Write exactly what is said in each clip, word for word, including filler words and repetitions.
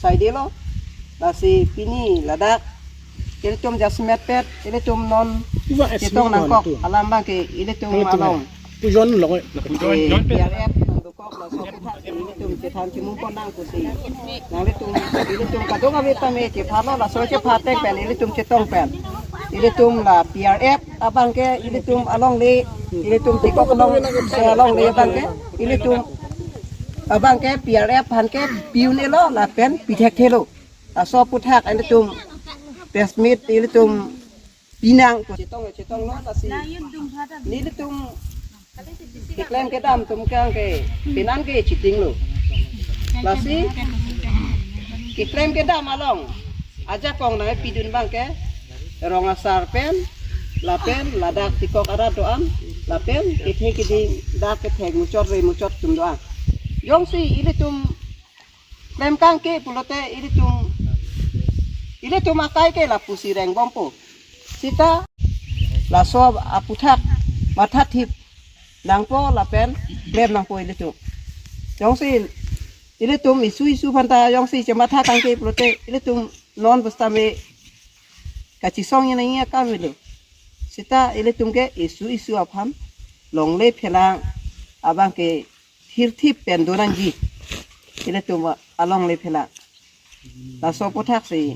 Saidelo, lasi pini ladak ilitum jasemet pet, ilitum non chetong nangkok alam abangke ilitum along. Pujon lo. Eh, P R F nangdokok laso aphuthak ilitum chethan chimung pon nang pusi. Nanglitum, ilitum kadokave tame chepharlo, laso chephartek pen ilitum chetong pen. Ilitum la P R F abangke ilitum alongle, ilitum Tikok along, eh, alongle abangke ilitum abangke P R F aphan ke pi-un-e lo lapen pi thekthelo. Laso aphuthak ilitum press meet ilitum pinang chetong, chetonglo lasi. Nelitum keklem kedam atum kang ke penan ke cheating lo. Lasi keklem kedam along ajakong nangpidun abangke rong asar pen lapen ladak Tikok arat do-an lapen kethe keding dak kethek muchot re muchot atum do-an. Jongsi ilitum klem kangke pulote ilitum, ilitum akai ke lapusi rengbompo. Seta laso aphuthak mathathip nangpo lapen klem nangpo ilitum. Jongsi ilitum isu isu aphanta jongsi chematha kangke pulote ilitum non pusitame kachesong nangji akam lo. Seta ilitum ke isu isu aphan longle phelang abangke thirthip pen do nangji. Ilitum alongle phelang. Laso aphuthak si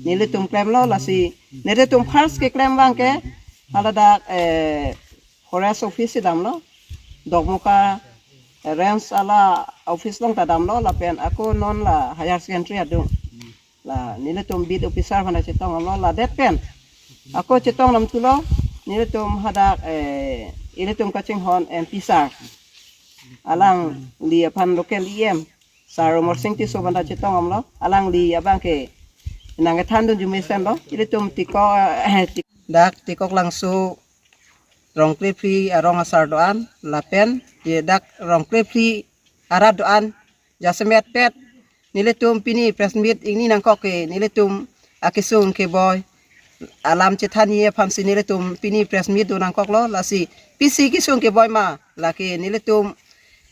nelitum klemlo lasi nelitum first keklem abangke haladak, eh, forest office si damlo. Dokmoka, eh, range ala office along ta damlo lapen ako non la higher secondary adung. La nelitum beat officer aphanta chetong damlo ladet pen. Ako chetong damthulo nelitum hadak, eh, ilitum kachinghon M P sir. Alangli aphan local E M sir Amarsing Tisso aphanta chetong damlo. Alangli abangke nangkethandun arjumesen lo. Ilitum Tikok, eh, Tik-, dak Tikok Langso Rongkrephli arong asar do-an lapen ye dak Rongkrephli arat do-an jasemet pet nelitum pini press meet ingni nangkok ke nelitum akesung keboi alam chethanji aphansi nelitum pini press meet do nangkoklo. Lasi pisi kesung keboi ma, lake nelitum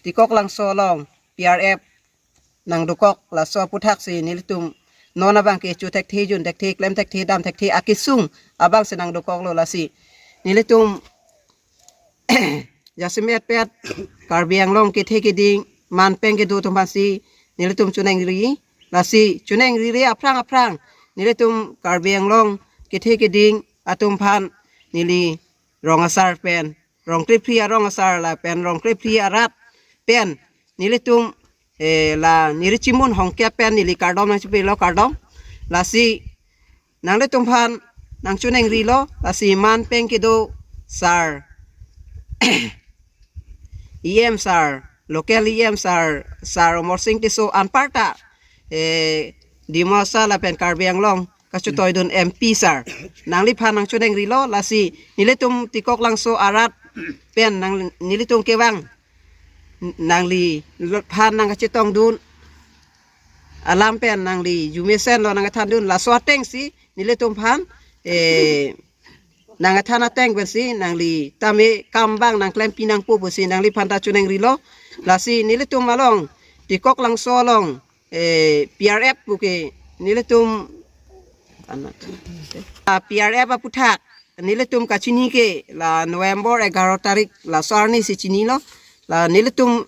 Tikok Langso along P R F nangdokok laso aphuthak si nelitum non abangke chu thekthe, jun thekthe, klem thekthe, dam thekthe akesung abangsi nangdokoklo. Lasi nelitum jasemet pet Karbi Anglong kethe keding man peng kedo atum aphansi nelitum choningri. Lasi choningri re aphrang aphrang nelitum Karbi Anglong kethe keding atum aphan neli rong asar pen Rongkrephli arong asar lapen Rongkrephli arat pen nelitum, eh, la neli chimun hongkep pen neli kardom nangchepelo, kardom. Lasi nanglitum aphan nangchoningrilo, lasi man peng kedo sir, E M sir, local E M sir, sir Amarsing Tisso anparta, eh, Dima Hasao lapen Karbi Anglong kachetoidun M P sir, nangliphan nangchoningrilo, lasi nelitum Tikok Langso arat pen nang nelitum kevang nangliphan nangkachetongdun alam pen nangli arjumesen lo nangkethandun, laso atengsi nelitum aphan, eh, nangkethan ateng pensi nangli tame kam abang nangklempi nangpo pusi nangliphanta choningrilo. Lasi nelitum along Tikok Langso along, eh, P R F puke nelitum, ah, P R F aphuthak nelitum kachini ke la November egaro tarik laso arni si chinilo. La nelitum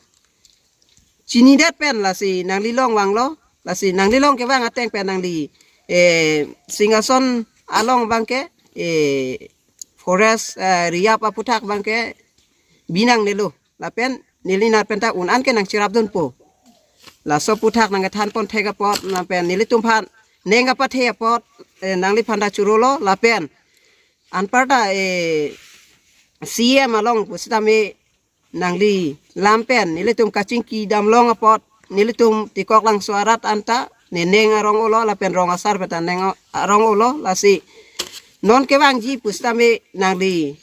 chinidet pen lasi nangli along vanglo, lasi nangli along kevang ateng pen nangli, eh, Singhason along abangke, eh, forest, eh, reserve aphuthak abangke binangnelo. Lapen neli nat penta un-an ke nangcherapdunpo. Laso aphuthak nangkethan pon thek apot lapen nelitum aphan ning kapathe apot, eh, nangliphanta chorolo lapen anparta, eh, C M along pusitame nangli lam pen nelitum kachingki damlong apot nelitum Tikok Langso arat anta ne ning arong-olo lapen rong asar penta ning arong-olo, lasi non kevangji pusitame nangli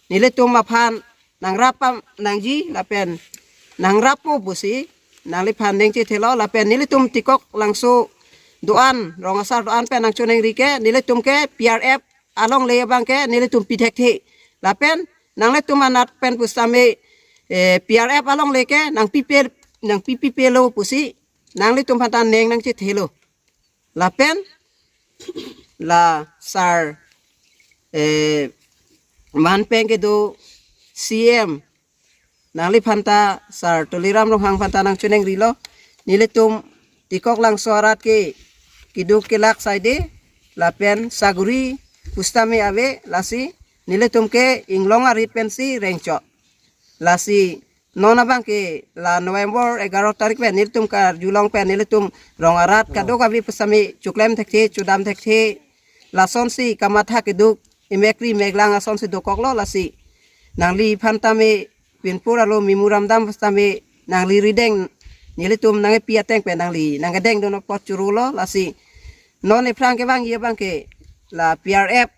nelitum aphan nangrap pam nangji lapen nangrappo pusi nangliphan ning chethelo lapen nelitum Tikok Langso do-an, rong asar do-an pen nangchoningri ke nelitum ke P R F alongle abangke nelitum pi thekthe. Lapen nanglitum anat pen pusitame, eh, P R F alongle ke nangpipe, nangpipipelo pusi nanglitum aphan ta neng nangchethelo. Lapen la sir, eh, manpeng kedo C M, nangliphan ta sir Tuliram Ronghang aphan ta nangchoningrilo. Nelitum Tikok Langso arat ke keduk kelak saide lapen saguri pusitame ave, lasi nelitum ke inglong arit pensi rengchot. Lasi non abang ke la November egaro tarik pen nelitum karjulong pen nelitum rong arat kadokave pusitame choklem thekthe, chodam thekthe, lasonsi kamatha keduk, emekri emeklang asonsi dokoklo. Lasi nangliphan tame pinpur alo memorandum pusitame nangli rideng, nelitum nangkepi ateng pen nangli nangkedengdun apot chorolo. Lasi non ephrang kevangji abang ke la P R F,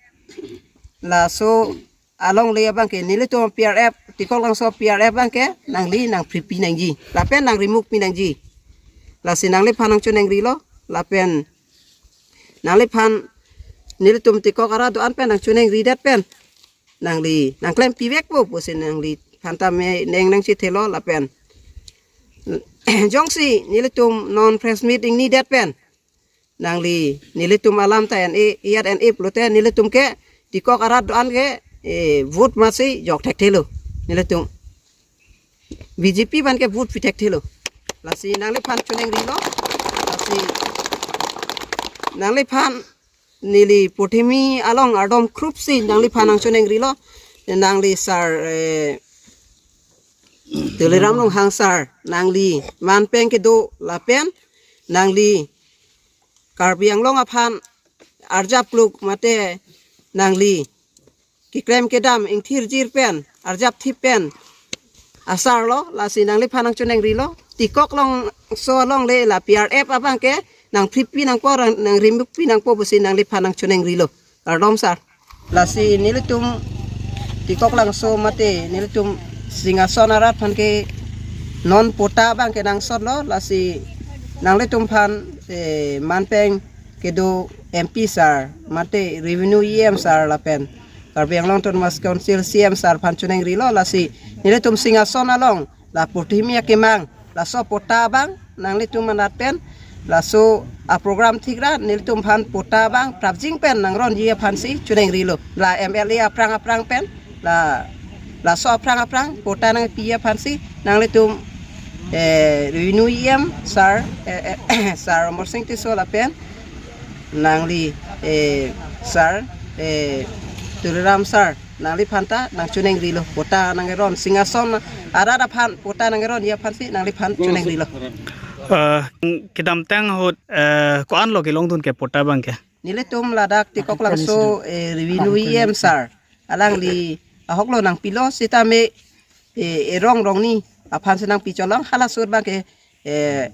laso alongle abang ke nelitum P R F, Tikok Langso P R F abang ke nangli nangphripi nangji lapen nangrimukpi nangji. Lasi nangliphan nangchoningrilo lapen nangliphan nelitum Tikok arat do-an pen nangchoningridet pen nangli nangklempi vekpo pusi nangliphan tame neng nangchethelo. Lapen jongsi nelitum non press meet ingnidet pen nangli nelitum alam ta en-e, iyat en-e pulote nelitum ke Tikok arat do-an ke, eh, vote masi jok thekthelo. Nelitum B J P aphan ke vote pi thekthelo. Lasi nangliphan choningrilo. Lasi nangliphan neli Purthimi along ardom krupsi nangliphan nangchoningrilo. Nangli sir, eh, Tuliram Ronghang sir, nangli manpeng kedo lapen nangli Karbi Anglong aphan arjap kluk mate nangli keklem kedam ingthirjir pen arjap thip pen asarlo. Lasi nangliphan nangchoningrilo. Tikok Langso alongle la P R F abang ke nangphripi nangpo, nangrimukpi nangpo pusi nangliphan nangchoningrilo. Kardom sir. Lasi nelitum Tikok Langso mate nelitum Singhason arat aphan ke non patta abang ke nangsotlo. Lasi nanglitum aphan, eh, manpeng kedo M P sir mate Revenue E M sir lapen Karbi Anglong Autonomous Council C M sir aphan choningrilo. Lasi nelitum Singhason along la Purthimi akemang laso patta abang nanglitum anat pen laso aprogram thikra nelitum aphan patta abang prapjin pen nangronji aphansi choningrilo. La M L A aphrang aphrang pen la laso aphrang aphrang patta nangpi aphansi nanglitum, eh, Revenue E M sir, eh, eh, sir Amarsing Tisso lapen nangli, eh, sir, eh, Tuliram sir, nangliphan ta nangchoningrilo, patta nangkeron, Singhason arat aphan patta nangkeronji aphansi nangliphan choningrilo. Eh, kedamtang ahut, eh, ko-anlo kelongdun ke patta abang ke? Nelitum ladak Tikok Langso, eh, Revenue E M sir, alangli ahoklo nangpilo sitame, eh, erong rongni aphansi nangpi cholong, halaso ahut abang ke, eh,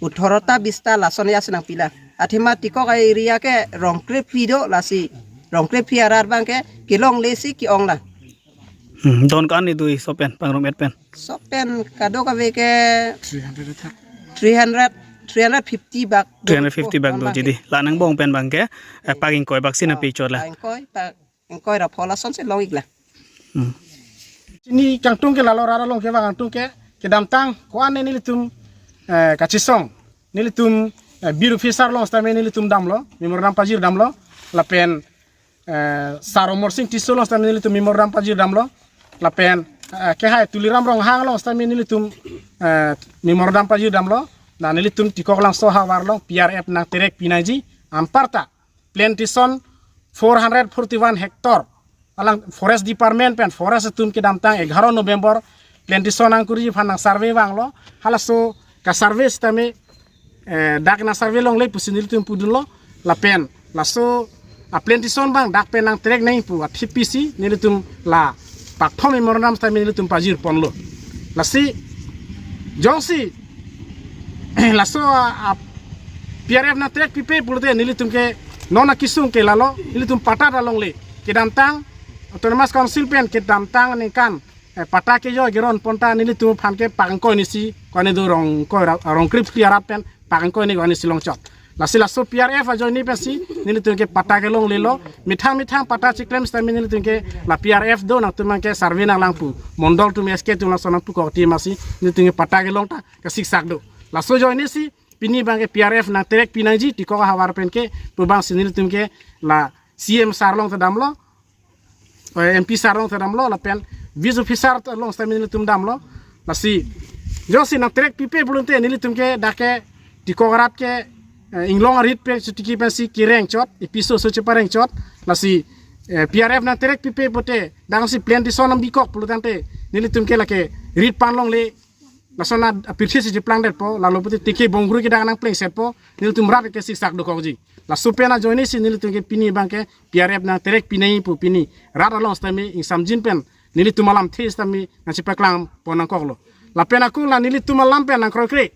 othorota bista lason ya si nangpilang. Athema Tikok a-area ke rong krephli do, lasi rong krephli arat abang ke kelongle si ke-ong lang. Hmm, don ko-an ni dui sopen, pangrum et pen? Sopen kadokave ke three hundred athak. Three hundred, three hundred fifty bak. Three hundred fifty bak do, jadi la nangbong pen abang ke, eh, pak ingkoi bak si nangpi chot la. Pak ingkoi, pak ingkoi ra pho lasonsi long-ik la. Hmm. Chini kangtung ke lalo rara long kevang kangtung ke, kedamtang ko-an nelitum, eh, kachesong. Nelitum, eh, beat officer along sitame nelitum damlo, memorandum pajir damlo, lapen, eh, sir Amarsing Tisso along sitame nelitum memorandum pajir damlo, lapen, eh, kehai Tuliram Ronghang along sitame nelitum, eh, memorandum pajir damlo. Na nelitum Tikok Langso havar along P R F nangterekpi nangji, anparta plantation four hundred forty-one hectare. Alang Forest Department pen forest atum kedamtang egaro November plantation nangkurji aphan nang survey vanglo. Halaso ka-survey sitame, eh, dak nang survey longle pusi nelitum pudunlo. Lapen laso a-plantation abang dak pen nangterek nangji pu athip pisi nelitum la pakthom memorandum sitame nelitum pajir ponlo. Lasi jongsi laso a, a P R F nangterekpipe pulote nelitum ke non akesung ke lalo, nelitum patta ta longle. Kedamtang Autonomous Council pen kedamtang aningkan, eh, patta kejoi keron pon ta nelitum aphan ke pak ingkoi ni si, ko-an ni do rong ingkoi ra, rong krephli arat pen pak ingkoi ni ko-an ni si longchot. Lasi laso P R F ajoine pensi nelitum ke patta kelonglelo, methang methang patta chiklem sitame nelitum ke la P R F do, nangtum abang ke survey nanglang pu, mondol atum S K atum laso nangpukok ti masi nelitum ke patta kelong ta kasiksak do. Laso ajoine si Pini abangke P R F nangterek pinangji, tikok ahavar pen ke, pu abangsi nelitum ke la C M sir along ta damlo, eh, M P sir along ta damlo, lapen vice officer along sitame nelitum damlo. Lasi jongsi nangterek pipe pulote nelitum ke dak ke tikok arat ke, eh, inglong arit pen chotiki pensi kereng chot, episode so chepareng chot. Lasi, eh, P R F nangterek pipe pute, dak si plan dison nang bikok pulotangte, nelitum ke lake rit pan longle, lason apirthe si cheplangdetpo, lalo pute teke bonggru ke dak nangplengsetpo, nelitum rat ke siksak dokokji. Laso pen ajoinesi nelitum ke pini abangke P R F nangterek pinangji pu pini rat along sitame ingsamjin pen nelitum alamthe sitame nangchepaklang pon nangkoklo. Lapen ako la nelitum alam pen nangkroikre,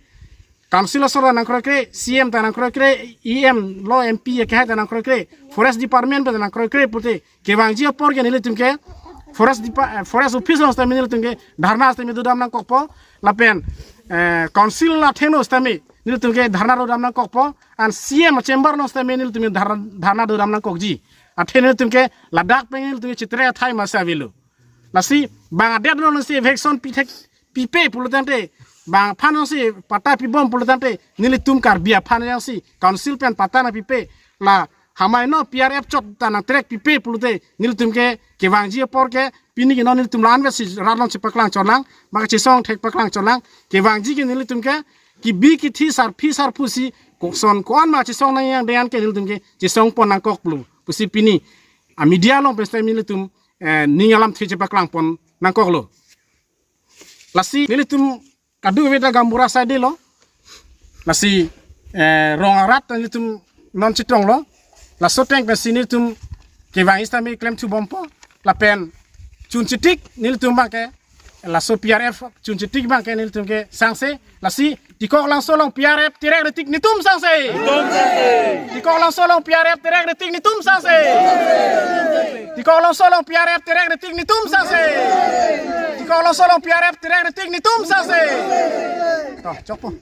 council asor nangkroikre, C M ta nangkroikre, E M lo M P akehai ta nangkroikre, forest department pen nangkroikre pute kevangji apor ke nelitum ke forest depa-, eh, forest office along sitame nelitum ke dharna sitame dodam nangkokpo, lapen, eh, council athengno sitame nelitum ke dharna dodam nangkokpo, and C M chamber along sitame nelitum ke dhar-, dharna dodam nangkokji. Athe nelitum ke ladak pen nelitum ke chetere athai masi avelo. Lasi bang adet alongsi eviction pithek pipe pulotangte, bang aphan alongsi patta pibom pulotangte, nelitum Karbi aphan alongsi council pen patta nangpipe, la hamai no P R F chot ta nangterek pipe pulote, nelitum ke kevangji apor ke pini ke non nelitum la-anvet si rat along chepaklang chotlang, bang chesong thek paklang chotlang, kevangji ke nelitum ke kebi kethe sarpi sarpo si koson ko-an ma chesong nangjang dengan ke nelitum ke chesong pon nangkoklo pusi pini a media along pen sitame nelitum, eh, ning alamthe chepaklang pon nangkoklo. Lasi nelitum kadokave ta gaonbura asai detlo. Lasi, eh, rong arat nelitum non chetonglo. Laso ateng pensi nelitum kevang sitame klemthu bompo. Lapen chun chitik nelitum abangke, laso P R F chun chitik abangke nelitum ke sangse. Lasi Dikoklangso along P R F terek retik netum sangse. Dikoklangso along P R F terek retik netum sangse. Dikoklangso along P R F terek retik netum sangse. Dikoklangso along P R F terek retik netum sangse. Toh, chokpo.